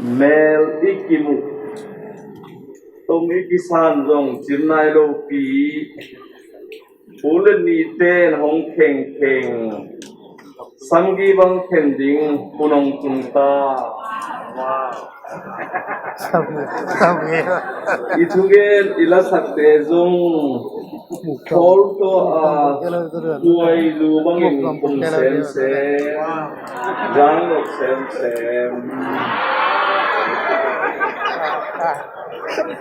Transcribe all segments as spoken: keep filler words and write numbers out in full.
Mel i kimuh, tong i kisan zong cim nai lopi, u le nite in hong khengkheng, samgi bang khen ding hun hong tung ta. I thugen i lasakte zong khawl tawh a, kuai lu bangin kum semsem, zang lok semsem.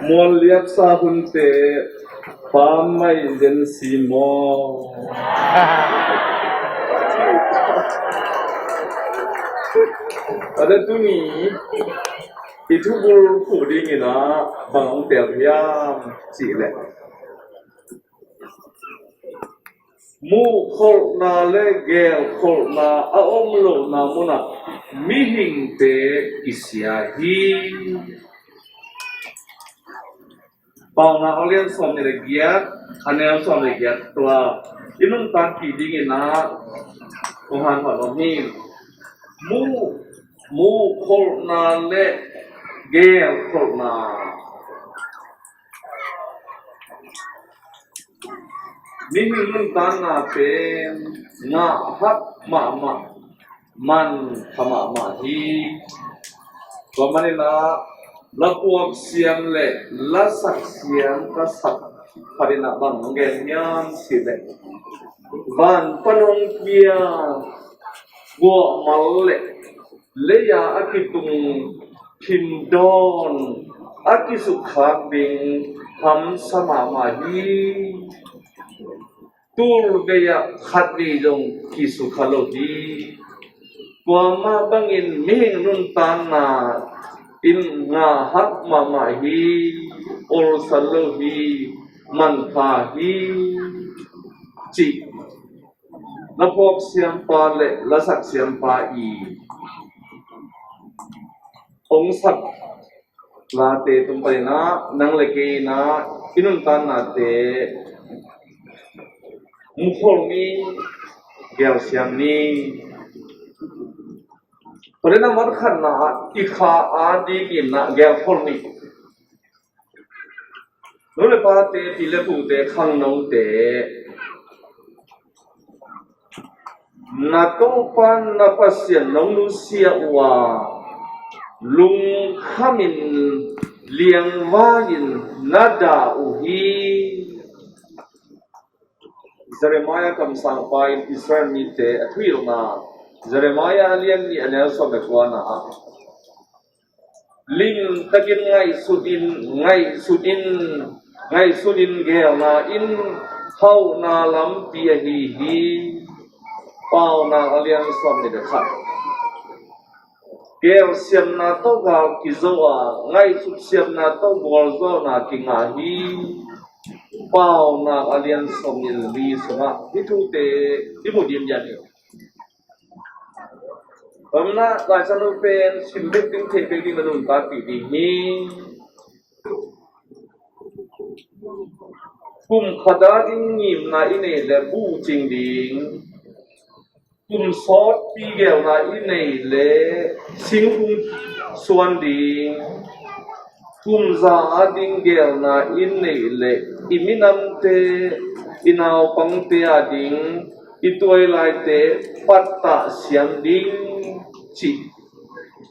Mual liapsa hunte pam mai zen si maw. A da tuni i thubul khuh dingin ah bang hong tel hiam cih leh, muhkholhna le gelkholhna a om lohna munah mihingte kisia hi. Paunak a lian sawm nih le giat, a neu sawm le giat tua i nuntakpih dingin ah kong hanphat nuam hi. Muh, muhkholhna le gelkholhna. Mihing nuntakna pen ngah hak mahmah, manpha mahmah hi. Tua manin ah lapuak siam le lasak siam ka sak khat in ah bang hong gen hiam cih leh, van pan hong pia guahmal le lei-a a kitung phimdawn a kisukkhak ding hamsa mahmah hi. Tul vei-ah khat vei zong kisukha lo hi. Kuamah bangin mihing nuntakna in ngah hak mahmah hi, olsal lo hi, manpha hi, cih lapuak siampa le lasak siampa i hong sak late tung panin ah nang le kei in ah i nuntaknate mukholh ni, gelsiam ni. Tua le nambat khatna ah i kha a dingin ah gelkholh ni. Nu le pate, pi le pute, khangnote, na Topa na Pasian nong nusia uh a, lungkhamin liangvai-in na dah uh hi. Jeremiah kamsangpa in Israel mite a thuhilhna, Jeremiah a lian nih, a neu sawm le kuana ah, limtakin ngaihsutin, ngaihsutin, ngaihsutin gelna in hauhna lampi ahi hi. Paunak a lian sawm nih le khat. Gelsiamna tawh gal kizo a, ngaihsut siamna tawh gualzawhna kingah hi. Paunak a lian sawm nih le li sungah hih thute i mu diamdiam hi. Tua manin ah Lai Siangtho pen sim bek ding, thei bek ding, na nuntakpih ding hi. Kum khat a ding ngimna i neih leh buhcing ding, kum sawtpi gelna i neih leh singkung suan ding, kum za a ding gelna i neih leh i minamte, i naupangte a ding, i tuailaite pattah siam ding cih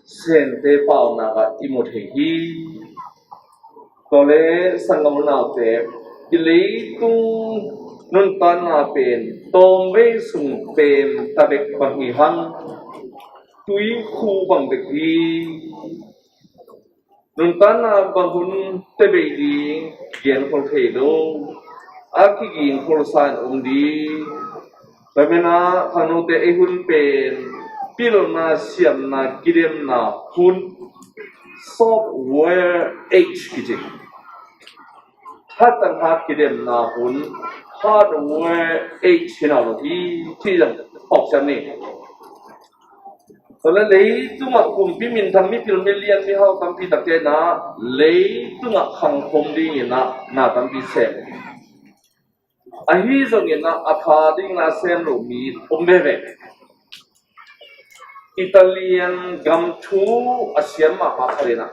Sente paunak ah i mu thei hi. Tua le sanggam unaute, i leitung nuntakna pen tawmvei sung pen ta bek bang hi hang, tuikhu bang bek hi. Nuntakna bang hun tebei ding genkhol thei lo, a kigingkholsa in om ding. Tua manin ah khangnote, ei hun pen pilna, siamna, kidemna hun, software age kici. Hatang hat kidemna hun, hardware age hi nawn lo hi, ci zong phawk siam ni. Tua le leitungah kumpi minthang, mipil milian, mihau tampi takte na leitungah khangkhum dingin ah na tampi sem. Ahi zongin ah a pha ding na sem lo mi om veve. Italian gam thu a siam mahmah khat in ah,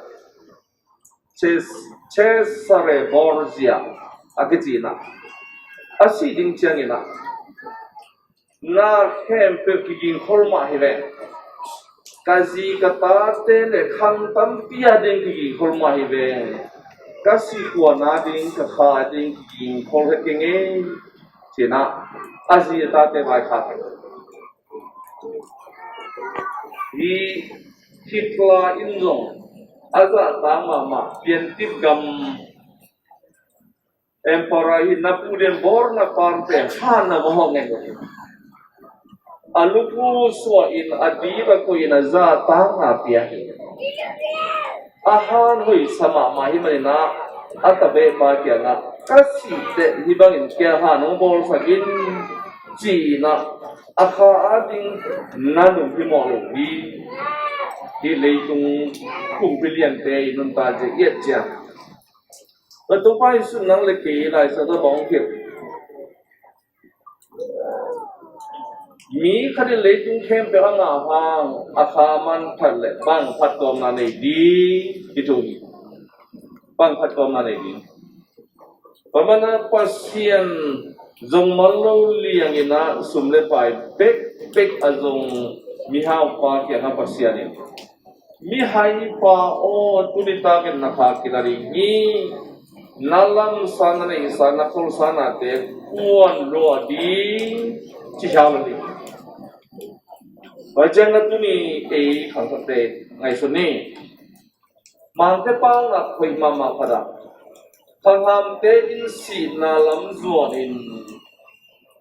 Ces- Cesare Borgia a kici in ah, a sih ding ciangin ah, na khempeuh kigingkhol mah hi ve. Ka zi ka tate le khang tampi a ding kigingkhol mah hi ve. Ka sih kuan a ding, ka kha a ding kigingkhol het keng ei, ci in ah a zi a tate vaikhak hi. Hi Hitler in zong a zahtak mahmah piantit gam Emperor hi, Napoleon Bonaparte pen han a va hawh ngei hi. A lukhu suah in, a dip a koih in, a zahtakna pia hi. A han hoih sa mahmah hi manin ah, a tabeh pa kiangah, ka sih teh hih bangin kei a han hong bawlsak in, ci in ah, a kha a ding na nung hi mawh lo hi. Hih leitung kumpi liante i nuntak zia i et ciang, Topa Jesuh nang le kei laisa tawh bang hong hilh? Mi khat in leitung khempeuh a ngah hang, a kha man phat le bang phattuamna nei ding? Hi thu hi. Bang phattuamna nei ding? Tua manin ah Pasian zong man lo liangin ah sum le pai bekbek a zong mihaupa kiangah Pasian in, mihaipa aw, tuni takin na kha kila ding hi. Na lamsa, na neihsa, na kholsa nate kuan lua ding, ci hiau lo ding. Tua ciang na tuni ei khangthakte ngaihsun ni. Mangte paunak hoih mahmah khat ah, khanghamte in sihna lam zuanin,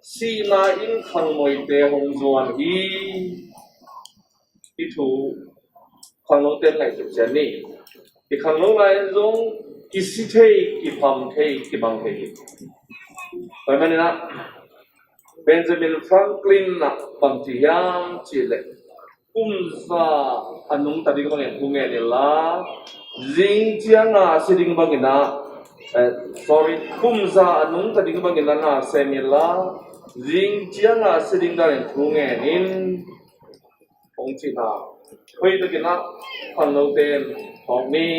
sihna in khangnoite hong zuan hi. Hih thu khangnote in ngaihsut ciat ni. I khangno lai-in zong kisi thei, kipham thei, kibang thei hi. Tua manin ah Benjamin Franklin in ah bang ci hiam cih leh, kum za a nungta ding bangin thu ngen inla, zing ciang a si ding bangin ah, eh, sorry, kum za a nungta ding bangin ah na sem inla, zing ciang a si ding danin thu ngen in, hong cihna hoih takin ah khangnote in thawk ni.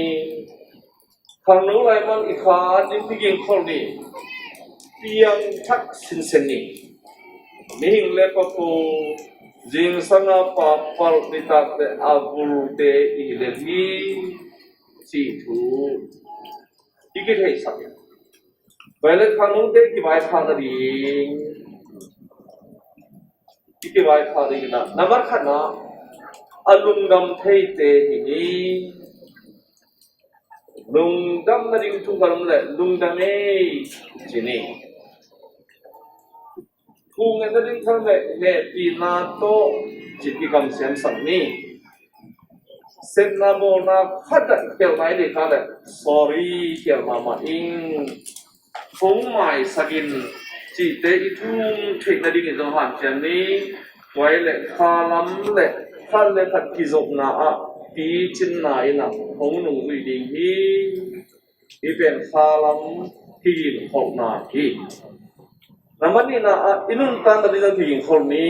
Khangno lai man i kha a ding kigingkhol ni. Piangthak sinsen ni. Mihing le papo, zingsang a papalh, nitak le a vulte i hi lel hi, cih thu i kitheisak hi. Tua leh khangnote kivaikhak nading, i kivaikhak ding in ah, nambat khatna, a lungdam theite hi ni. Lungdam nading thu khat om leh, lungdam ei, ci ni. Thu ngen nading khat om leh, hehpihna tawh, ci kigamsiamsak ni. Sepna bawlna khat ah khialhna i neih kha leh, sorry khial mahmah ing. Hong maisak in, cihte i thum theih nadingin zong hanciam ni. Tua leh khalam le khat le khat kizopna ah picinna in ah hong nungzui ding hi. Hih pen khalam kigingkholhna hi. Nambat nihna ah i nuntakna ding zong kigingkholh ni.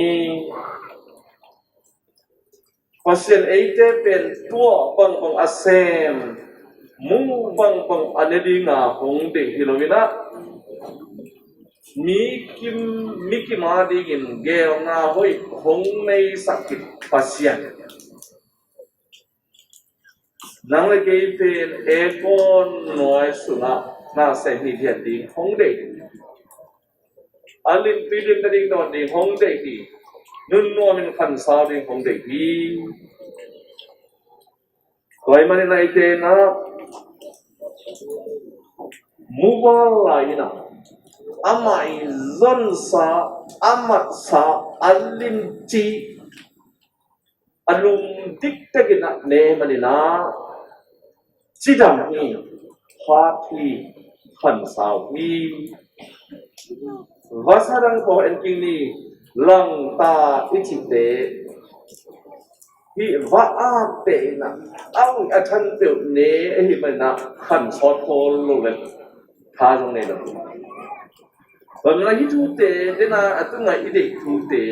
Pasian eite pen tuah bangbang a sem, muh bangbang a ne dinga hong deih hi lo in ah, mi kim, mi kim a dingin geelna hoih hong neisak hi Pasian. Nang le kei pen aircon nuai sungah na sem hithiat ding hong deih. A limpi lim nading dawn ding hong deih hi. Nun nuamin khansau ding hong deih hi. Tua ahih manin eite in ah muval lai in ah, amah i zonsa, a matsa, a limci, a lum diktakin ah ne manin ah, cidam hi, hat hi, khansau hi. Vasa dang tawh en kik ni, langta i cihte, hih va-akte in ah, a ui a than peuh ne ahih manin ah khansawt khawl lo leh tha zong nei lo. Tua manin ah hih thute, dena a tungah i deih thute,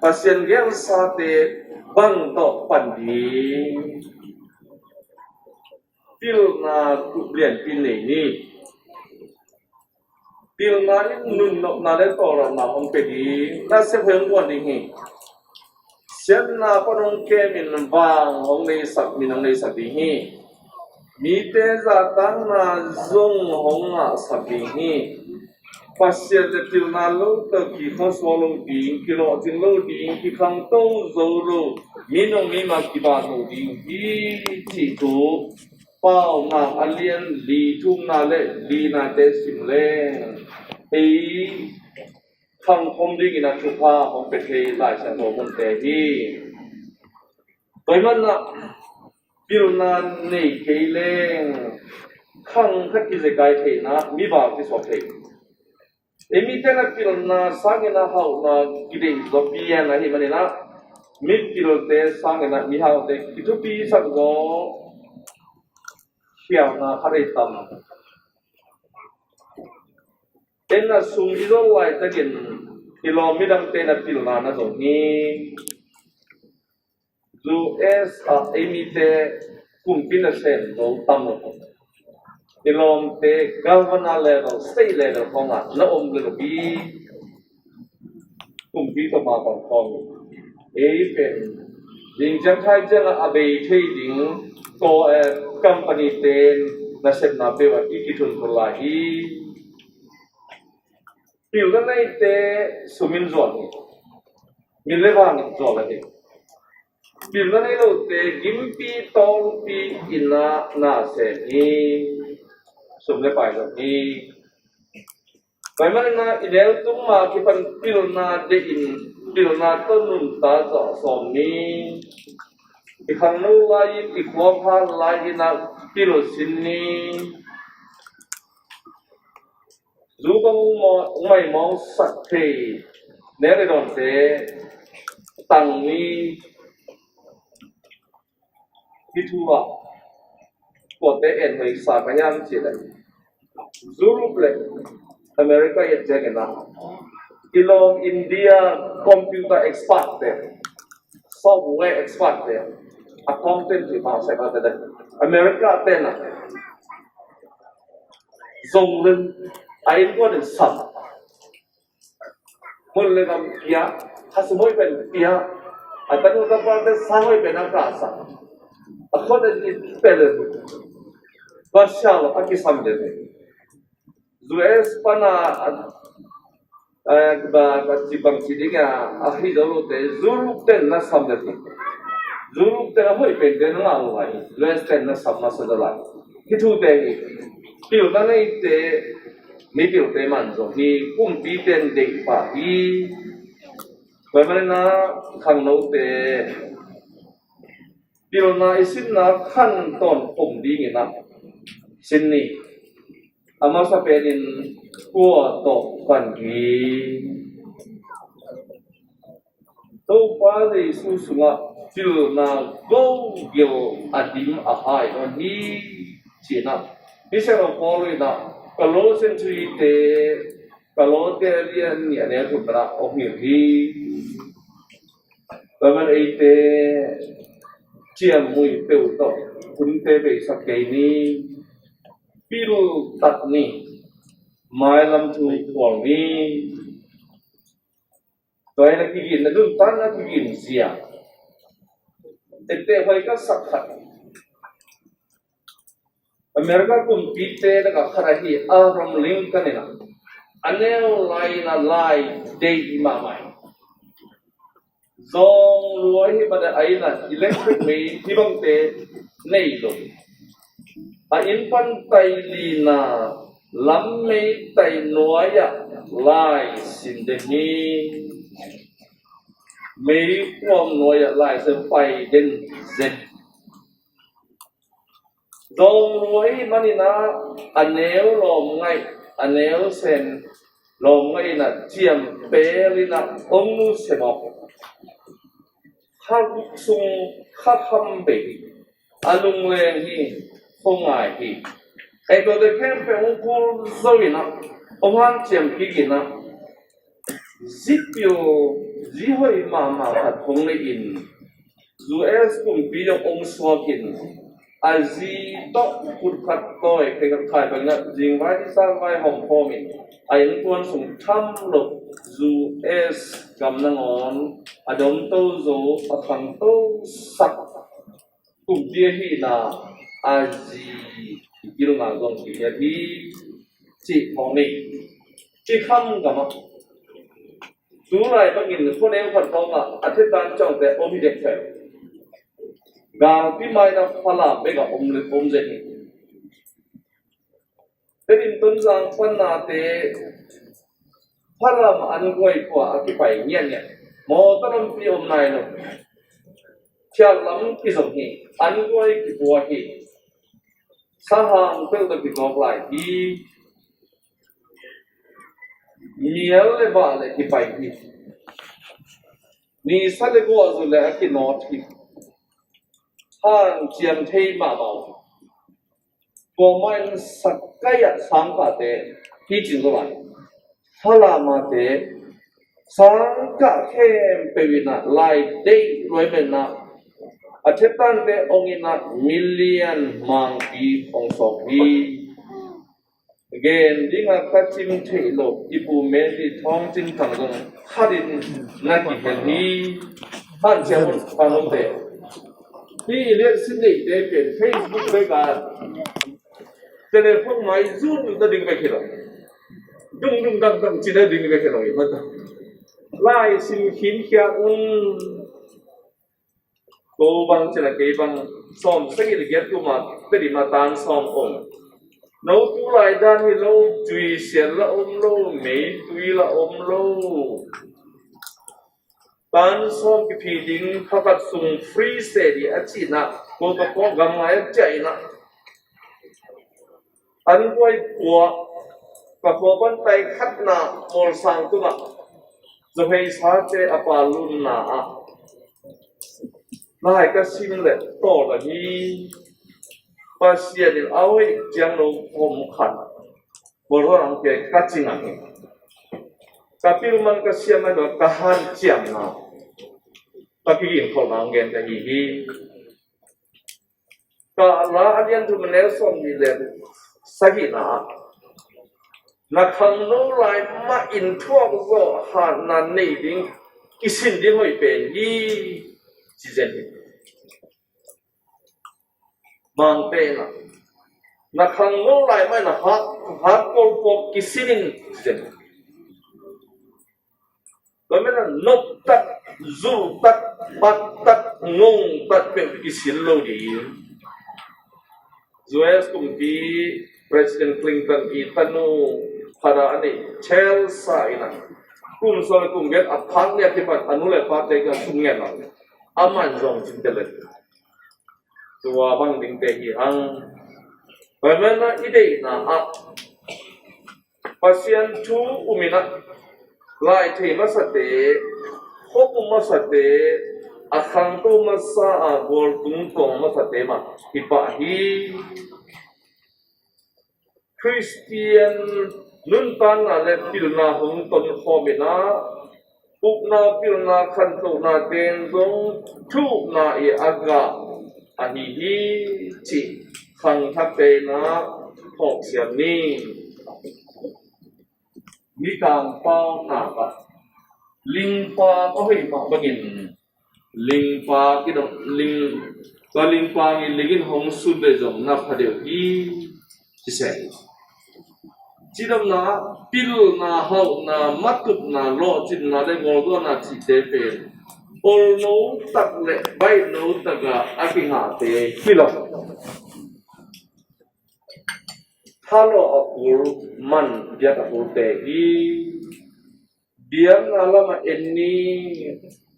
Pasian geelsate Bang tawh pan ding? Pilna khup lianpi nei ni. Pilna in nunnopna le tawlromna hong pia ding. Nasep hoih hong guan ding hi. Siatna pan hong kemin vang hong neisak, min hong neisak ding hi. Mite zahtakna zong hong ngahsak ding hi. Pasian le pilna lo tawh kikhosuak lo ding, kilawhcing lo ding, kikhangto zo lo, minung mima kibat lo ding hi, cih thu Paunak a lian li, thumna le linate sim leng, ei khangkhom dingin a thupha hong pia thei Lai Siangtho munte hi. Tua ahih manin ah pilna nei kei leng khang khat kizekai theihna, mi val kisuak thei. Ei mite na pilna sangin a hauhna kideih zaw pian ahih manin ah mipilte sangin ah mihaute kithupisak zaw khialhna khat ei tam. Ei na sum i zon laitakin i lawm midangte na pilna na zong hi. U S ah ei mite kumpi nasem zo tam lo. I lawmte governor level, state level khawngah na om lel uh hi. Kumpi tawh ma bang khawng hi. Ei pen zing ciang thai ciangah a bei thei ding ko, eh, company te nasepna peuh ah i kithunthun lai hi. Pilna neite sumin zuan hi. Min le vangin zuan ahi. Pilna nei lote gimpi tawlpi in ah na sem hi. Sum le pai zong hi. Tua ahih manin ah i neu tung ma kipan pilna deih in, pilna tawh nuntak zawh sawm ni. I khangno lai-in, i khuaphan lai-in ah pil sin ni. Zu kong maimawng sak thei nek le dawnte tang ni. Hih thu ah kuate en hoih sa ka hiam cih leh, Europe le America i et ciangin ah, i lawm India computer expert te, software expert te, accountant cih hmasa kha te, America te na zong leng a innkuan in sam. Mun le gam pia, a sum hoih pen pia, a tanu tapa te sang hoih pen a kah sak, a khut a zin pen le va sia lo a kisam le. U S pan a, a, a, ba, ba, ci bang ci ding a, a hi zo lo te, Europe ten na sam le ti. Europe ten a hoih pen te na ngah lo lai, U S ten na sam masa lo lai. Hih thu te hi, pilna neite, mipilte man zong hi, kumpi ten deih pah hi. Tua ahih manin ah khangnote, pilna i sinna khan tawntung dingin ah sin ni. A masa penin kua tawh kan hi. Topa Jesu sungah pilna gogil a dim a hai nawn hi, ci-in ah, Misiangtho Paul in ah Colossian thuhite, Colossian lian nih a neu thum pan ah hong hilh hi. Tua man eite ciammui peuh tawh hunte beisak kei ni, piltat ni, mailam thu khual ni. Tua hi na kigin, na duntan na kigin zia. Tette huai ka sak khat. America kumpite na ka khat ahi Abraham Lincoln in ah, a neu lai in ah lai deih mahmah hi. Zawng lua hi mah a inn ah electric mei hi bangte nei lo. A inn pan tai lina lam mei tai nuai ah lai sin den hi. Mei kuam nuai ah lai sin pai den zen. Zawng lua hi manin ah a neu lawm ngaih, a neu sen lawm ngaih in ah ciam pel in ah hong nusia mawk. Kha sung kha kham bei hi, a lungleng hi, khuangai hi. Ei tuate khempeuh hong kul zo in ah hong hanciam kik in ah, zi pil, zi hoih mahmah khat hong nei in, U S kumpi dong om suak in a zi tawh kut khat tawi, khe khat khai bangin a zingvai ni sangvai hawmkhawm in a innkuan sung tham lo U S gam nangawn a domto zo a khangto sak kumpi ahihna a zi i pilna zong kihiat hi cih khawng ni. Ci kham gamah tu lai bangin khuaneu khat khawngah a thetan cawngte om hi dek thei. Galpi maina Falam bekah om, om zen hi. Tedim Tonzang pannate Falam an guai pua a kipai ngiatngiat. Mawtaw lampi om nai lo. Thial lam kizom hi. An guai kipua hi. Sahang peuh tawh kitawk lai hi. Mial le bah le kipai hi. Nisa le guahzu le a kinawt hi. Hanciam thei mahmah uh. Tua mah in Sagaing ah sangkahte hi cin zo lai. Falamate sangkah khempeuh in ah lai deih luai men ah a theptante ong in ah milian mangpi ong sawk hi. Gen dingah ka cim theih loh i pu Mary Thawng Cin Thang zong khatin na kihel hi. Hanciam un pangomte. Hih i liansin neite pen Facebook bek a telephone mai zun na ding bek hi lo. Dung dung dang dang cina ding bek hi lo i mata. Lai sim khin khia un. Ko bang cina kei bang sawm sagih le giat kuma pedi ma tan sawm om. No tu lai dan hi lo, tui sian la om lo, mei tui la om lo. Tan sawm kiphi ding khakat sung free se di a cina ko ka ko gam ngai a cia ina. An guai pua ka khua bantai khatna Mawlsang tungah Zohei Sate a pa lunna ah lai ka sim le tawh la hi. Pasian in a hoih ciang lo om khat Mawlsang ang pia ka cing a hi. Ka pilman ka siam a lo ka hanciamna ka kigin khawlna ang gen ka hi hi. Ka la a lian thum a neu sawm nih le sagihna ah na khangno lai mah in thuak zawh hatna nei ding kisin ding hoih pen hi ci zen hi. Mangte in ah na khangno lai mah in a hat, hat kolpok kisin in ci zen hi. Tua manin a nop tak, zulh tak, pat tak, ngong tak peuh kisil lo ding. U S kumpi President Clinton i tanu khat a nih Chelsea in a kum sawm le kum giat a phak ni a kipan a nu le pate ka sum ngen lo. Aman zong cinte le tua bang dingte hi hang. Tua manin a i deihna ah Pasian thu um in ah lai thei masate, khop um masate, a khangto masa a gualtung tawng masate mah hi pah hi. Khristian nuntakna le pilna hong tonkhawm in ah upna pilna khantohna teng zong thu upna i a gah ahi hi cih khangthakte in ah phawksiam ni. Mikang pau nak ah lingpa ka hoih mah bangin lingpa kidong ling ka lingpa ngin lingin hong sun ve zong na pha deuh hi. Ci se hi. Cidamna, pilna, hauhna, matupna, lawhcinna le ngolgawhna cihte pen olno tak le baihno taka a kingahte hi lo. Thalawh a kul, man biak a kulte hi. Biakna lamah en ni,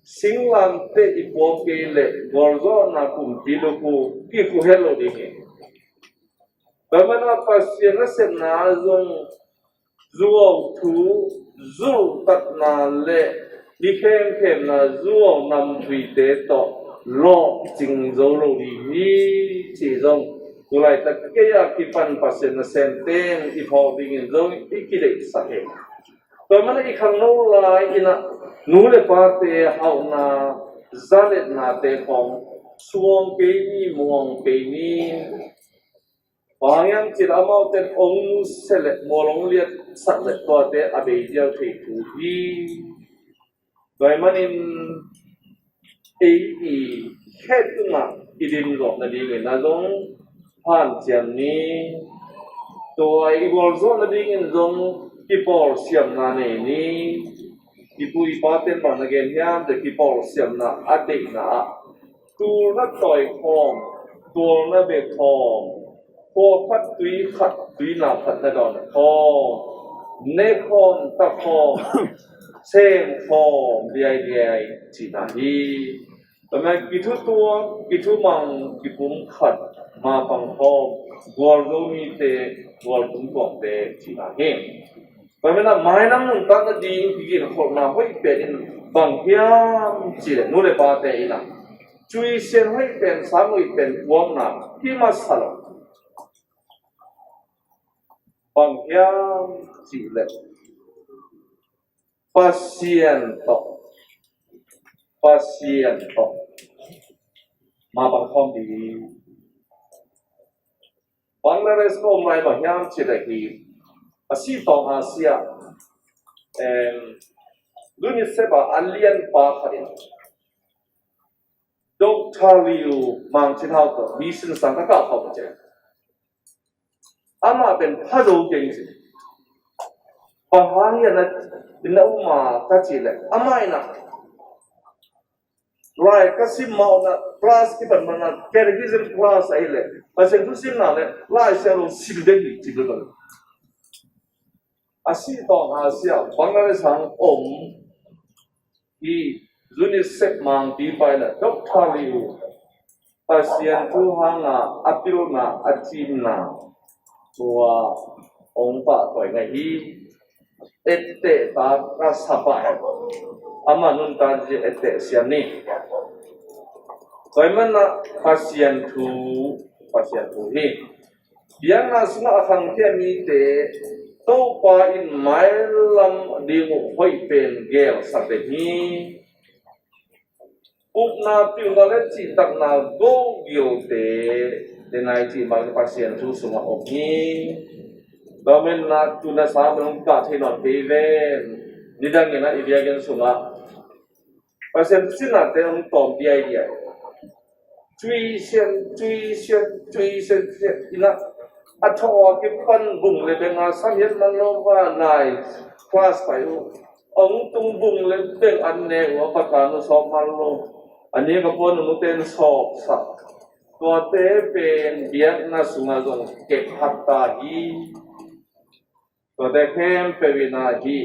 singlamteh i puak kei leh gualzawhna kumpi lukhu kikhu het lo ding hi. Tua manin a Pasian nasepna zong zuau thu, zulhtatna le mi khemkhemna zuau namthuite tawh lawhcing zo lo ding hi cih zong tulaitak kei a kipan Pasian nasemte in i phawk dingin zong i kideihsak hi. Tua manin i khangno lai in ah nu le pate hauhna zaletnate khawng suang kei ni, muang kei ni. Bang hang hiam cih leh amaute in hong nusia leh mual hong liatsak leh tuate a bei dial thei thu hi. Tua ahih manin ei i khe tungah i dim zawh nadingin a zong hanciam ni. Tua i gualzawh nadingin zong kipawlsiamna nei ni. I pu i pate in bang na gen hiam cih leh kipawlsiamna a deihna ah tul na tawi khawm, tual na be khawm, khua khat tui khat, tuina khat na dawn khawm, ne khawm, ta khawm, sem khawm liailiai cihna hi. Tua manin kithutuak, kithumang, kipumkhat, mapang khawm, gualzo mite, gualtum tuakte cihna hi. Tua manin a mainam nuntak nading kiginkholhna hoih pen in bang hiam cih leh nu le pate in a cuisian hoih pen, sang hoih pen puakna hi masa lo. Bang hiam cih leh Pasian tawh, Pasian tawh mapang khawm ding. Bangladesh ka om lai bang hiam cih leh hi a si tawng Asia, em, UNICEF a a lianpa khat in Doctor Liu Mang Chin Hau tawh mission sang ka kah khawm ciang amah pen pha zo keng ci. Bang hang hiam na inn a um a ka cih leh amah in a lai ka sim mah un a class kipan man a catechism class ahih leh Pasian thu simna leh Lai Siangtho sim ding hi ci bel bel. A si tawng Asia Bangladesh hang om hi UNICEF mangpipa in a Doctor Liu Pasian thu hanga a pilna a cimna tua hong pahtawi ngei hi. Etteh ta ka sa pah. Amah nuntak ding etteh siam ni. Tua ahih manin a Pasian thu, Pasian thu hi. Biakna sungah a khangkhia mite Topa in mailam ding uh hoih pen gelsak ding hi. Upna, pilna le cihtakna go gilte, te nai cih bang Pasian thu sungah om hi. Tua manin a tu na sa bang kah thei nawn kei ven. Nidang in a i biakinn sungah Pasian thu simnate hong tawm diaidiai. Tuisian, tuisian, tuisian, tuisian in a, a thawh a kipan bung le beng a sam hiat man lo va lai class pai uh. Hong tung bung le beng an ne uh a, patan uh sawm man lo. A nih ka puan uh nute in sawpsak. Tuate pen biakna sungah zong kep khat ta hi. Tuate khempeuh in a hi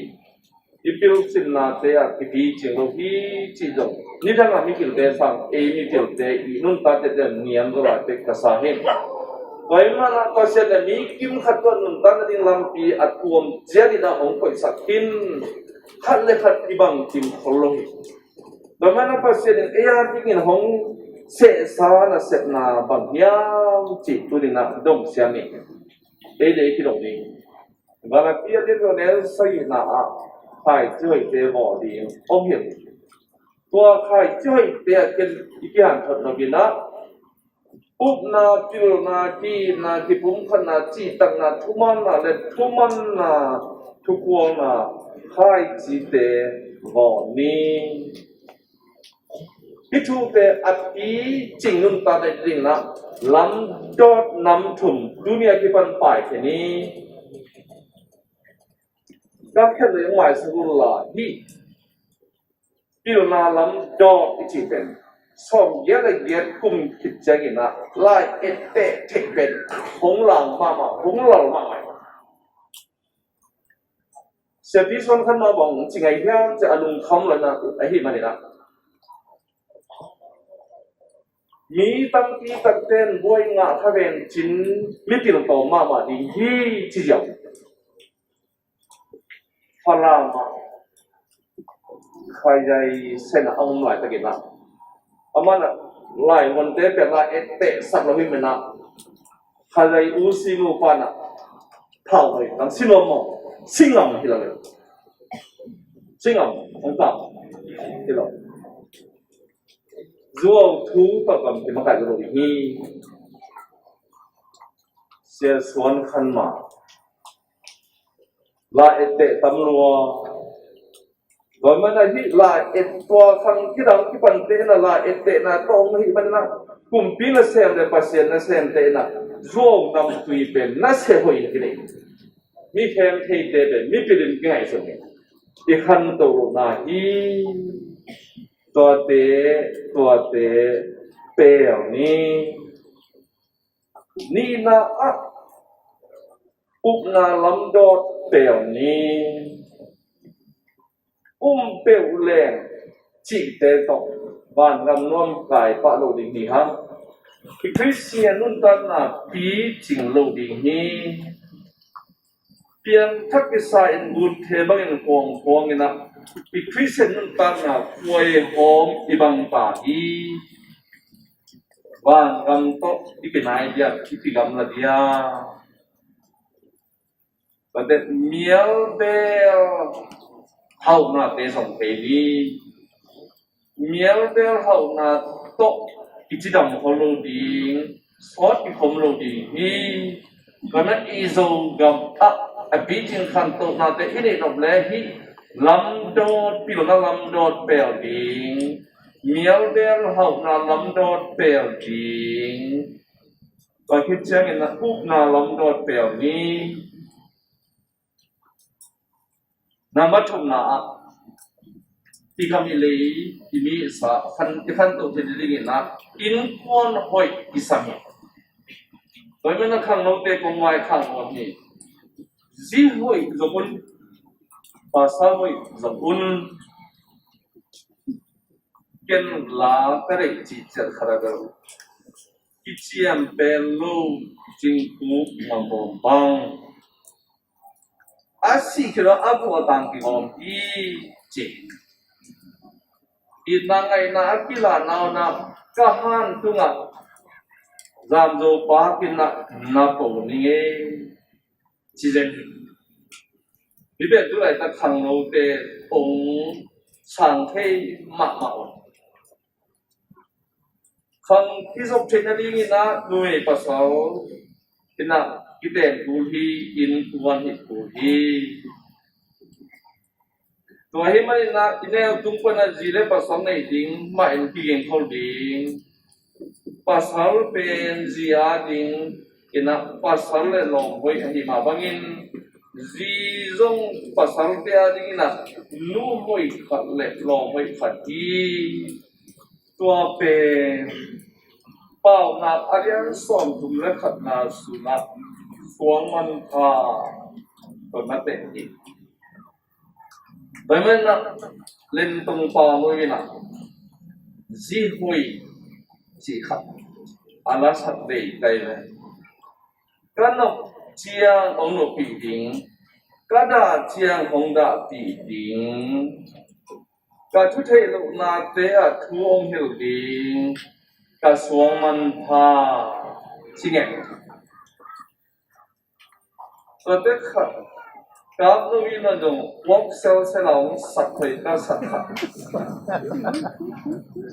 i pilsinnate ah kipicing lo hi cih zong nidang a mipilte sang ei mipilte i nuntakte teh niam zaw lai pek ka sa hi. Tua ahih manin a Pasian in mi kim khat tawh nuntak nading lampi a tuam ciat in a hong koihsak khin khat le khat kibang kim khol lo hi. Tua ahih manin a Pasian in ei a dingin hong sehsa nasepna bang hiam cih tuni in a dong siam ni. Ei le ei kidong ding. Galatia lian neu sagihna ah khaici hoihte vawh ding om hi. Tua khaici hoihte ah ken i kihanthawn nop in a upna, pilna, ki-itna, kipumkhatna, cihtakna, thumanna le thumanna, thukhualna khaicite vawh ni. Hih thute a picing nuntak nading in a lamdawt nam thum tuni a kipan paikhia ni. Ka khen lo i maisak uh la hih pilna lamdawt i cih pen sawmgiat le giat kum khit ciangin a lai etteh theih pen hong lang mahmah, hong lal mahmah. Siapi suan khat mah bang ci ngei hiam cih a lungkham lo in a ahih manin a mi tampi takte in buai ngah kha ven cin mipil tawm mahmah ding hi ci ziau. Falam ah khaizai sen a om laitakin a, amah in a laimuante pen lai etteh sak lo hi manin a khaizai u si mu pan a thau hoi tang si nuam maw, si ngam hi lo le. Si ngam hong tang hi lo. Zuau thu tawh kam kimakaih lo ding hi. Sia Suan Khan Mah, la etteh tam lua. Tua manin ah hih la et, tua khang kidang kipante in ah la ettehna tawh om ahih manin ah kumpi nasem le Pasian nasemte in ah zuau namtui pen nasia hoih in kinei. Mi khem theite pen mipil in kingaihsun hi. I khantoh lohna hi. Tuate, tuate pel ni. Nihna ah upna lamdawt pel ni. Um peuh leng cihte tawh vangam nuam kai pah lo ding hi hang. I Khristian nuntakna picing lo ding hi. Piangthak kisa in gutthe bangin huanghuang in ah i Khristian nuntakna kuai hawm i bang ta hi. Vangam tawh i kinai diak, i kigamla diak. Tua teh mialbel hauhnate zong thei ni. Mialbel hauhna tawh i cidam khol lo ding, sawt i khom lo ding hi. Tua manin i Zogam ah a picing khantohnate i neih nop le hih lamdawt, pilna lamdawt pel ding, mialbel hauhna lamdawt pel ding. Tua khit ciangin ah upna lamdawt pel ni. Nambat thumna ah i gam i lei, i mi i sa khan, i khantoh theih dingin ah innkuan hoih i sam hi. Tua manin ah khangnote kong vaikhak nuam hi. Zi hoih zong un, pasal hoih zong un. Ken la ka deih cih ciat khat a bel kiciam pen lo, cingkuk ngam bawm bang. A sih khit a, a buh a tang kigawm hi ci. Itna ngaihna a kilah na un ah ka han tungah zamzo pakin ah na po ning ei ci zen hi. Hih pen tu laitak khangnote ong sang thei mahmah un. Khang kizop theih nadingin ah numei pasal in ah kiten kul hi, innkuan hi kul hi. Tua hi manin ah i neu tung pan ah zi le pasal nei ding mah in kiging khol ding. Pasal pen zi a ding in ah pasal le lawm hoih ahi mah bangin zi zong pasalte a dingin ah nu hoih khat le lawm hoih khat hi. Tua pen Paunak a lian sawmthum le khatna sungah suang manpha tawh na teh hi. Tua hi manin ah Lentong Paulo in ah zi hoih cih khat a la sak vei kai ve. Ka nop ciang hong noppih ding, ka dah ciang hong dahpih ding, ka thu theih lohnate ah thu hong hilh ding, ka suang manpha ci ngen. Tuate khat kap lo in ah zong wok selsel a hong sak hoih ka sak khat.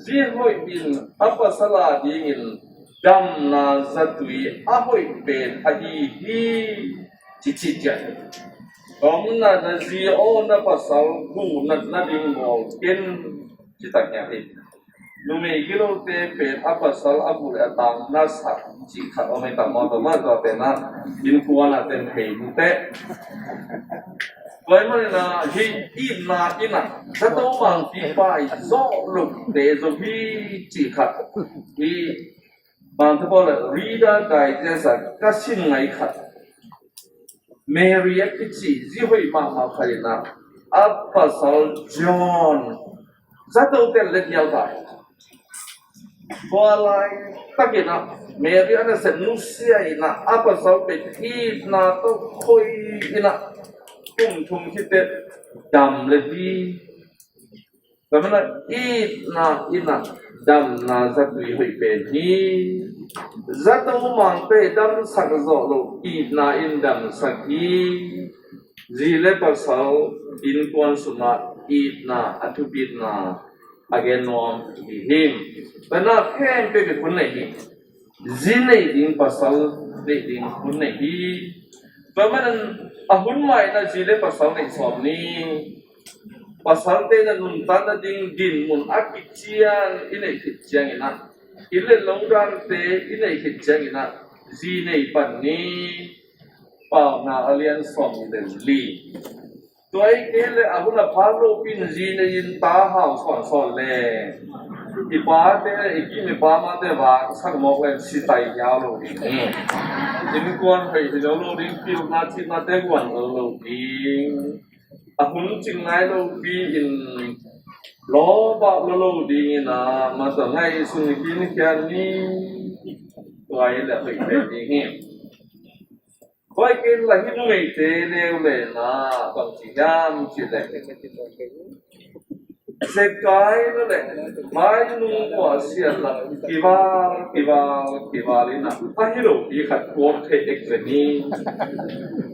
Zi hoih in a pasal a dingin damna zatui a hoih pen ahi hi ci ci cian. Omna na zi aw na pasal gu natna ding ngawl ken ci tak hi. Numei gilote pen a pasal a gu le a tang na sak cih khat om ei tam maw, tua mah tua pen ah innkuan ah ten thei mu teh. Tua hi manin ah hih itna in ah zato mangpi pai zawh lote zo hi cih khat. Hih Mangte Paul le Reader Digest ah ka sin ngai khat. Mary a kici zi hoih mahmah khat in ah a pasal John zato tel le nial tai. Tua laitakin ah Mary a nasep nusia in ah a pasal pen itna tawh khoi in ah kum thum khit teh dam le hi. Tua manin ah itna in ah damna zatui hoih pen hi. Zato mangte damsak zawh loh itna in damsak hi. Zi le pasal innkuan sungah itna a thupitna a gen nuam hi hi. Tua na khempeuh i hun nei hi. Zi nei ding pasal nei ding hun nei hi. Tua manin a hun mai na zi le pasal nei sawm ni. Pasalte na nuntakna ding dinmun a kician i nei khit ciangin ah, i le lo dante i nei khit ciangin ah, zi nei pan ni. Paunak a lian sawm le li. Tua i kei le a hun a pha lopi in zi nei in ta hau sawnsawn le i pate, i kim i pamate vak sak mawk le si tai hiau lo ding hi. Innkuan hoih hi lo lo ding, pilna cihna te guan lo lo ding. A hun cing nai lopi in lawbah lo lo ding in ah, masa ngai sung i kim khian ni. Tua i le hoih pen ding hi. Tua i kei la hin meite neu le na bang ci hiam ci le, zekai na le mai nung kua sian la kival kival kival in ah, a hi lo pi khat kuak thei ek ve ni.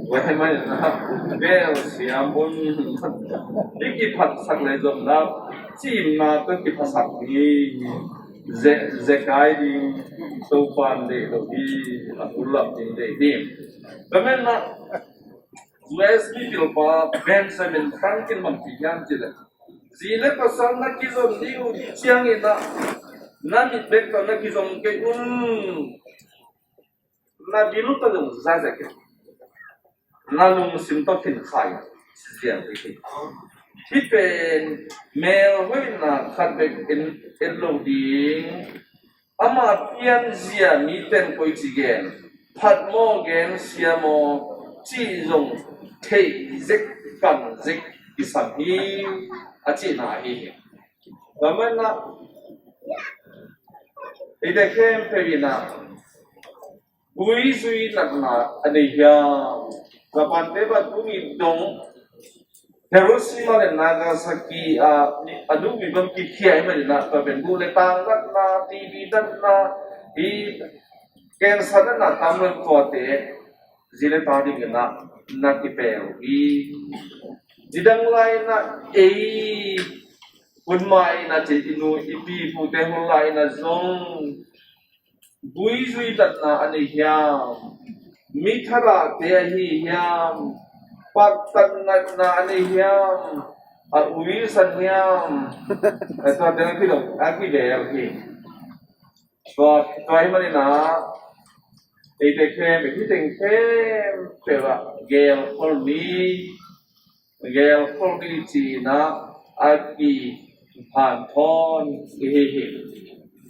Tua hi mai na bel siam un. I kiphatsak le zong na cimna tawh kiphatsak ni. Ze, zekai ding Topan deih lo hi. A hun lam ding deih hi. Ka men na U S mi pilpa Benjamin Franklin bang ci hiam ci le, zi le pasal na kizom ding uh ciangin ah, na mit bek tawh na kizom kei un. Na bil tawh zong za zek in, na lungsim tawh khin khai ziang ding hi. Hih pen melhoihna khat bek en, en lo ding. Ama pianzia miten koi ci gen, phat maw gen sia maw cih zong theih zek kan zek kisam hi, a cihna ahi hi. Tua manin ah eite khempeuh in ah guizui natna a nei hiam? Japante bang tuni dong Hiroshima le Nagasaki ah a dungzui bang kikhia ahih manin ah, tua pen guh le tang natna, T V natna, i cancer natna tam lo tuate zi le ta dingin ah na kipel hi. Nidang lai-in ah ei hun mai-in ah ci, i nu i pi pute hun lai-in ah zong guizui natna a nei hiam? Mi tharahte ahi hiam? Paktat natna a nei hiam? A uisan hiam? A tua teng a kidong, a kidel hi. Tua, tua ahih manin ah eite khempeuh, hih teng khempeuh ah gelkhol ni. Gelkhol ni ci-in ah a kihanthawn i hi hi.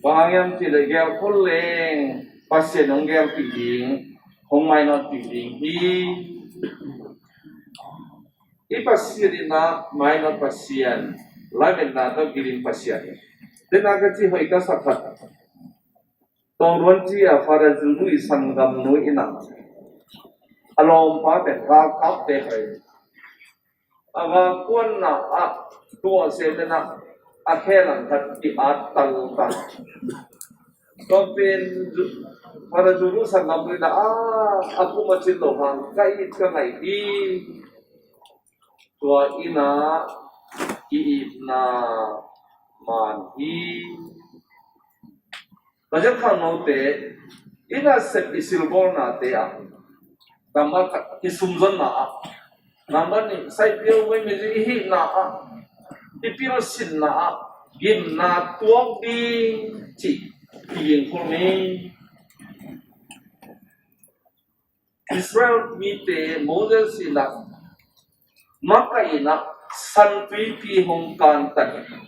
Bang hang hiam cih leh gelkhol leng Pasian hong gelpih ding, hong mainawtpih ding hi. I Pasian in ah mainawt Pasian, lametna tawh kidim Pasian hi. Tua in ah ka cih hoih ka sa khat. Tongluan ci-a Father Zulu i sanggamnu in ah a lawmpa pen galkapte hi. A galkuanna ah tuah se in ah a khe lang khat ki-at taltal. Tua pen Father Zulu sanggamnu in ah a kum a cin loh hang ka it ka ngaih hi. Tua in ah ki-itna man hi. Pasian khangnote in ah sep i silbawlnate ah, nambat khat i sumzonna ah, nambat nih saipil mei mei i hihna ah, i pilsinna ah gimna tuak ding cih i gingkhol ni. Israel mite Moses in ah makaih in ah San Tuipi hong kantan hi.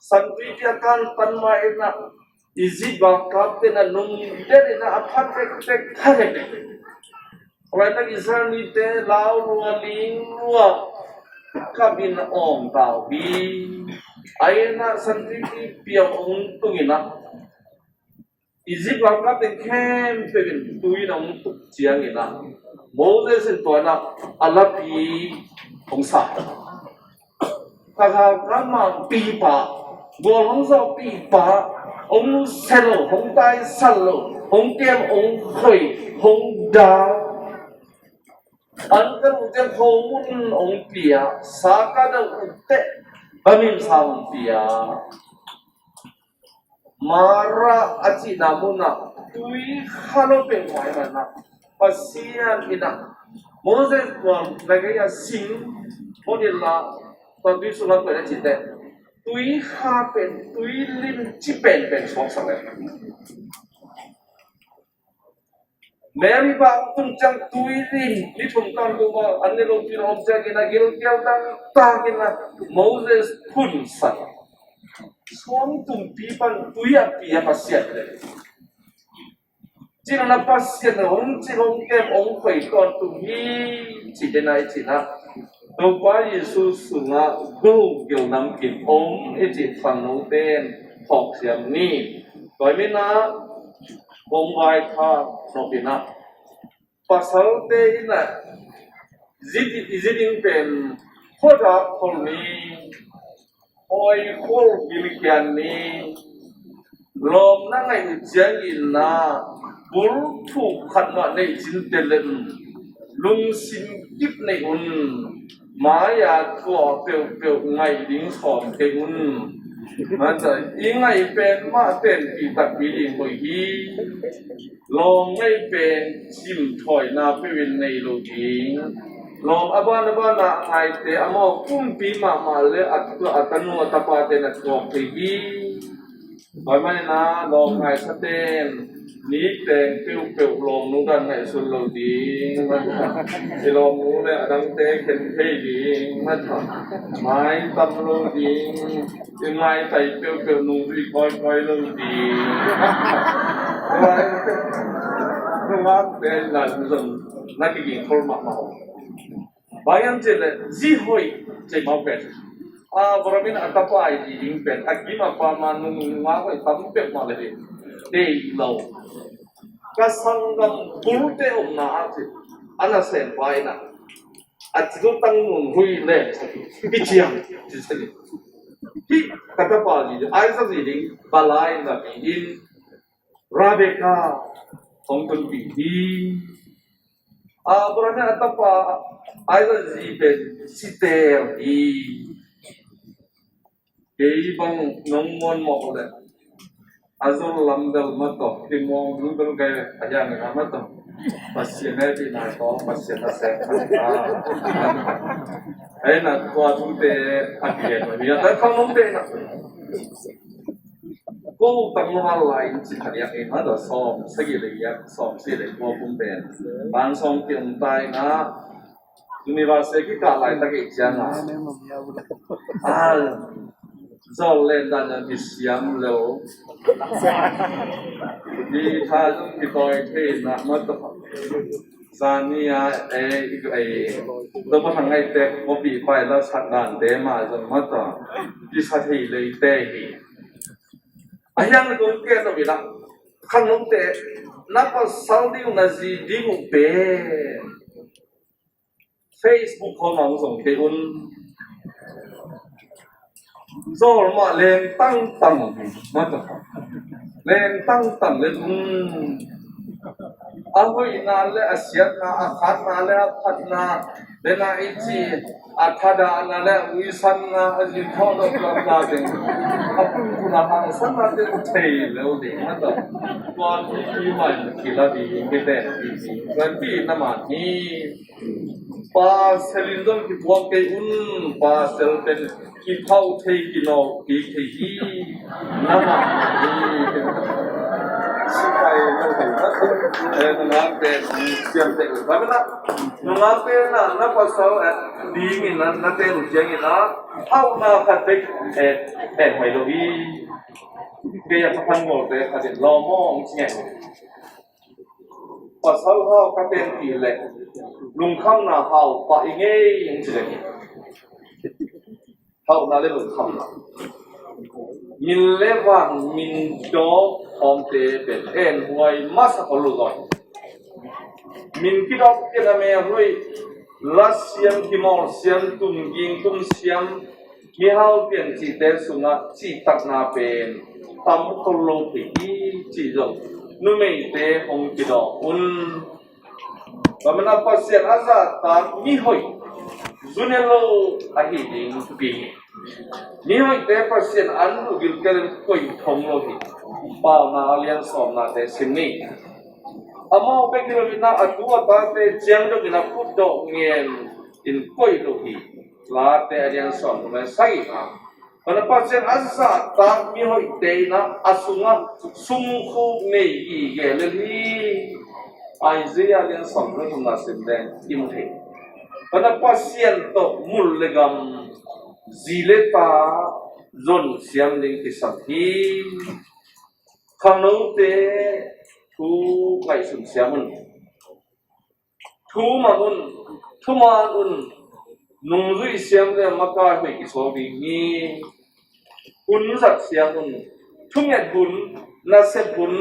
San Tuipi a kantan ma in ah Egypt galkapte in ah nungden in ah a phat vekvek, phat vekvek. Tua in ah Israel mite lau lua, ling lua, kap in ah awng tau hi. Ahi in ah San Tuipi piang hong tung in ah Egypt galkapte khempeuh in tui in ah hong tuk ciangin ah Moses in tua in ah a lapi hong sa. Thakhat a mangpipa, gual hong zawhpipa, hong se lo, hong taisan lo, hong kem, hong khoi, hong dau. An ka luh teh khomun hong pia, sa ka dau uh teh Ka min sa hong pia. Mara a cihna munah tui kha lo peuhmah in ah, Pasian in ah Moses tuan na gei a sing hon inla, tua tui sungah koih na cih teh, tui kha pen, tui lim ci penpen suaksak le. Mary bang tung ciang tui lim ni thum kan kum a an ne lo tui na om ciangin a gilkial dangtak in a Moses phunsak. Suang tumpi pan tui a pi a Pasian le. Cina na Pasian hong cil hong kem hong khoi tawntung hi ci dena i cina. Topa Jesu sungah go gil namkim om i cih khangnote in thawksiam ni. Tua mina kong vai kha nopina pasalte ina zit i zit ding pen khuadak khol ni, hoi khol gilkian ni. Lawm na ngaih uh ciangin na bul thuk khat mah neih cin telen lungsim kip neih un. Mai-a tua peuhpeuh ngaih ding sawm kei un. Mata i ngaih pen mah tenpih takpi ding hoih hi. Lawm ngaih pen cimthawina peuhin nei lo ding. Lawm a ban a ban a ngaite a mawk pumpi mahmah le a tua a tanu a tapate na tuak thei hi. Tua manin a lawm ngaihsaten nikteng peuhpeuh lawm nungdan ngaihsun lo ding. I lawm nung le a dangte khen thei ding. Mai tam lo ding. I ngaitai peuhpeuh nungzui kawikawi lo ding. Nungak te nan zong na kiging khol mahmah. Bang hiam cih leh zi hoih cih mawk pen Abraham in a tapa i ding pen a gim a pam a nungak hoih tam peuhmah le hi. Deih lo. Ka sanggam bulte omna ah cih a nasempa in a a ci lo tang nun hui leng sak hi. Hi ciang ci sak hi. Hi ka tapa zi ding, Isaac zi ding, bala in la mi in Rebecca hong tunpih hi. Abraham a tapa Isaac zi pen siter hi. Kei bang nong muan mawk le a zol lam bel ma tawh, i muang bel bel kai a hiang na ma tawh. Pasian e pi na tawh, Pasian a sek na. Ai na tua tu te a kian ma mi a ta khang nong te na. Ko tang lo hal lai in ci khat yak in ma tawh sawm sagih le yak, sawm sagih le kua pum pen. Ban sawm kiang tai na. University kikah laitak i ciang a, a zol len dan a kisiam lo. Guitar zong kitawi thei na ma tawh. Zani a e i e Topa Thang Ngaihte copy pai la sak dante mah zong ma tawh kisa thei leite hi. A hiang na kong ke tawh i la khang nong te na pasal ding na zi ding uh pen Facebook khawng ah hong zong kei un. Zawl mah leng tangtang mata, leng tangtang le tung. A hoihna le a siatna, a khatna le a phatna, le na i ci a thadahna le a uisanna, a zin thawh dawh lamna teng, a punkun a hangsanna teng thei lo ding mata. Tua pipi man kila ding kei ten pipi tua pi na man hi. Pasal in zong kipuak kei un, pasal pen kiphauh thei, kinawhpih thei hi. Na mah hi. Sipai lo thei na. Eh, nungak pen siam thei un. Tua mena nungak pen na, na pasal eh dingin na, na pen uh ciangin na hauhna khat bek eh, eh, mai lo hi. Kei a ka phan ngol te khat in lawm aw hong ci ngai. Pasal hau ka tenpih leh lungkhamna hau pah i ngei in ci leh hi. Hauhna le lungkhamna, min le van, min dawk khawmte pen en huai masa ko lo zaw. Min kidawk kei na me huai, la siam, kimawl siam, tum ging tum siam, mihau pian cihte sungah cihtakna pen tam khol lo thei hi. Cih zong numeite hong kidawk un. Tua mana Pasian a zahtak mihoih zune lo ahi ding pi hi. Mihoihte Pasian an uh gilkialin koih thong lo hi. Paunak a lian sawmnate sim ni. Amau bek hi lo in ah, a tu a tate ciang dongin a putdawh ngen in koih lo hi. Late a lian sawmthum le sagihna. Pana Pasian a zahtak mihoihte in ah a sungah sumkhuk nei gige lel hi. Isaiah lian sawmthum le thumna sim leng i mu thei. Pana Pasian tawh mul le gam, zi le ta zon siam ding kisam hi. Khangnote thu ngaihsun siam un. Thu mang un, thuman un, nungzui siam le makai hoih kisawl ding hi. Hun zat siam un, thunget hun, nasep hun,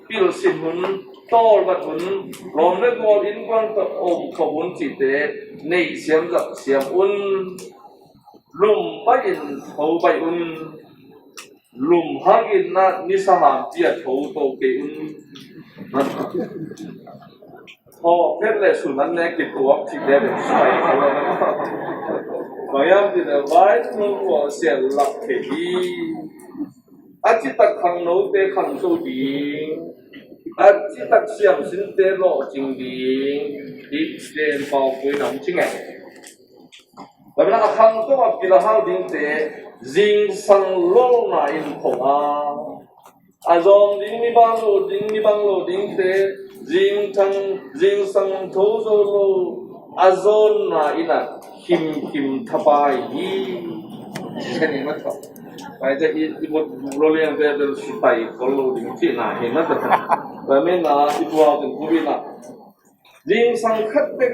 pilsin hun, tawlngat hun, lawm le gual innkuan tawh om khop hun cihte neih siam zat siam un. Lum baih in tho baih un. Lum hangin na nisa hampi a tho to kei un. Tho phet le sun an ne kituak cih le le sai. Bang hiam cih le vai nu kua sial lak kei hi. A citak khangnote khangto ding, a citak siamsinte lawhcing ding, hi zen pau pui nam ci ngei. Bang na a khangto a pil a hau dingte, zingsang lolna in khong a, a zawng ding mi bang lo ding, mi bang lo dingte, zingsang, zingsang tho zo lo, a zawnna in a khimkhim thapai hi. Kani ma thaw. Pai te i, i mut lo liang te bel sipai kol lo ding cihna hi ma thaw. Pai men na i puak in pu in a. Zingsang khat bek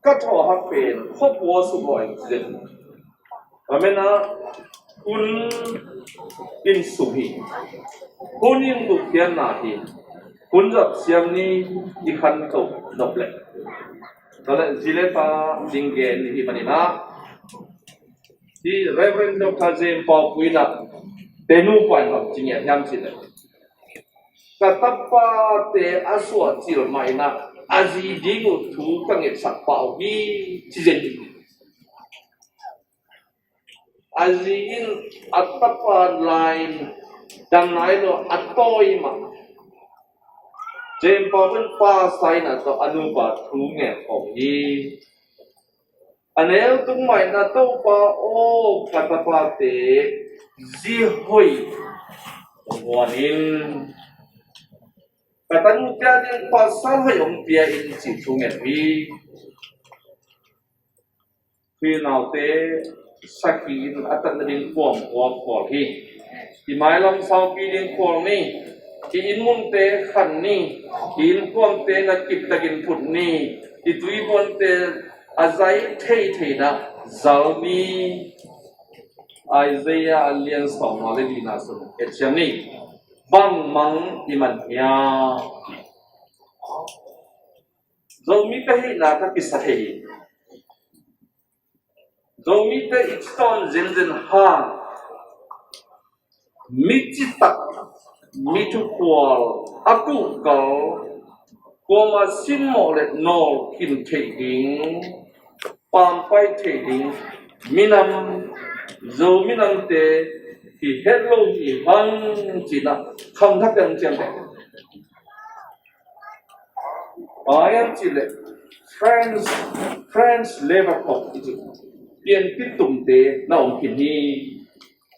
ka thaw hak pen khuapua suk lo in cih. Pai men na hun in suk hi. Hun in guk pianna hi. Hun zat siam ni i khan to nop leh. Tua leh zi le ta ding gen hi manin ah, hi Reverend Doctor Jem Pau Pui in ah, te nu pai lam ci ngiat hiam cih leh, ka tapate a suah cil mah in ah, a zi ding uh thu ka ngetsak pah uh hi ci zen hi. A zi in a tapa lai in dang nai lo a tawi mah. Jem Pau in pa sai na tawh a nupa thu ngen khawm hi. A neu tung mah in a Topa aw, ka tapate zi hoih huan in. Ka tanu tia ding pasal hoih hong pia in ci thu ngen hi. Khrih naute sakhi in a tatna ding kuam kua khual hi. I mailam saupi ding khual ni. I inn munte khan ni. I innkuante na kiptakin phut ni. I tuibuante a zai theithei na zal ni. Isaiah a lian sawmnga le lina sung et siam ni. Bangmang i man hiam? Zomite hihna ka kisa thei hi. Zomite i citon zenzen hang, mi citak, mi thukhual, a kuhkal, kuama simmawh le nawl khin theih ding, pampai theih ding minam, Zo minamte hi het lo hi hang cih na khangthak dang ciamteh. Pai an cih leh French, French Labour Corps i cih pianpih tumte na om khin hi.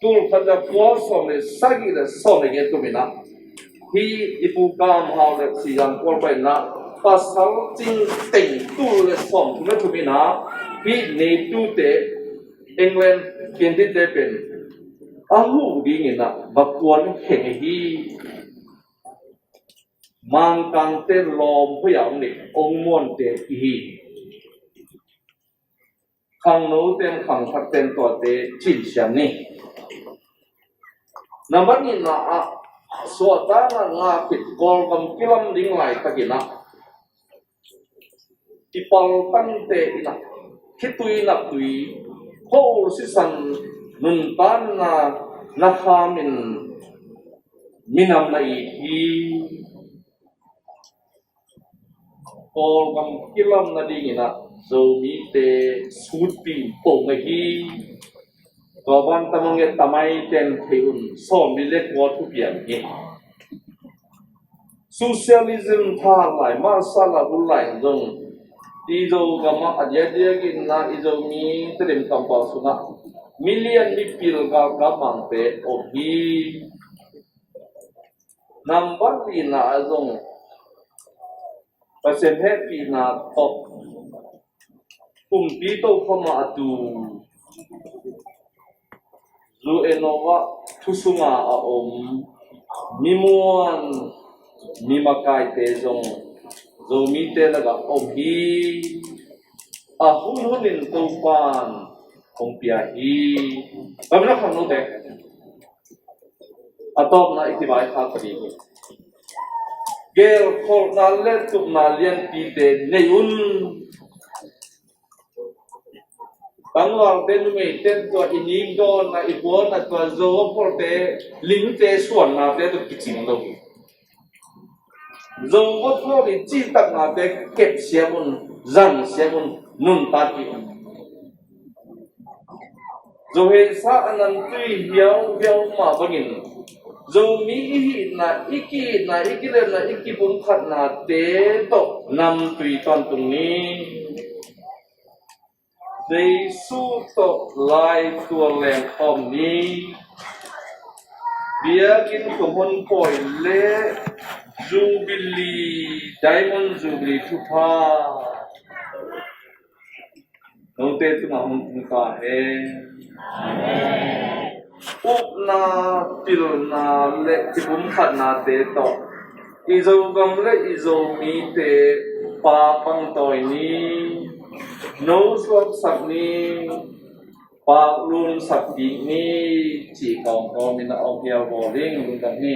Tul khat le kua sawm le sagih le sawm le giat kum in ah, hi i Pu Kam Hau le Sia Zang Kual pai in ah, pasal cing teng tul le sawm thum le thum in ah, hi neitute England pianpitte pen a huh ding in ah va kuan kheng hi. Mangkangte lawm hoih a hong nei, hong muante i hi. Khangnote in khangthakte in tuate cin siam ni. Na man in ah, suahtakna ngah khit Kawlgam kilam ding laitak in ah, i paltangte in ah, khitui naptui, khua-ul sisan nuntakna na kham in minam na it hi. Kawlgam kilam nading in ah Zomite sutpi pong ahi. Tua ban tamang e tamai ten thei un sawm li le kua thupiang hi. Socialism tha lai masa la bu lai zong i Zogam ah a diakdiak in na i Zomi Tedim kampau sungah milian mipil galkap mangte om hi. Nambat lina a zong Pasian hehpihna tawh kumpi tokhom ah a tu zu enova thusunga a om mimuan mimakaite zong Zomite lakah om hi. A hunhunin Topan hong pia hi. Kamina khang note a tawpna i kibai kha padi hi. Gelkholhna le tupna lianpite nei un. Tangvalte numeite tua i nikdawnna i buanna tua Zo a pholte lingte suannate tua kicing lo hi. Zo a phol i cihtaknate kepsiam un, zangsiam un, nuntak hi. Zo heisa a nan tui hiauhiau mah bangin Zomi i hihna i kihihna i kilemna i kipumkhatnate tawh namtui tawntung ni. Jesu tawh laitual lengkhawm ni. Biakinn khuahun pawi le Jubilee, Diamond Jubilee thupha note tungah hong tung ta hen. Upna, pilna le kipumkhatnate tawh i Zogam le i Zomite pa pangtawi ni, no suaksak ni, paklun sak ding ni, ci kawmkawm in a awk hial bawl ding lungdam hi.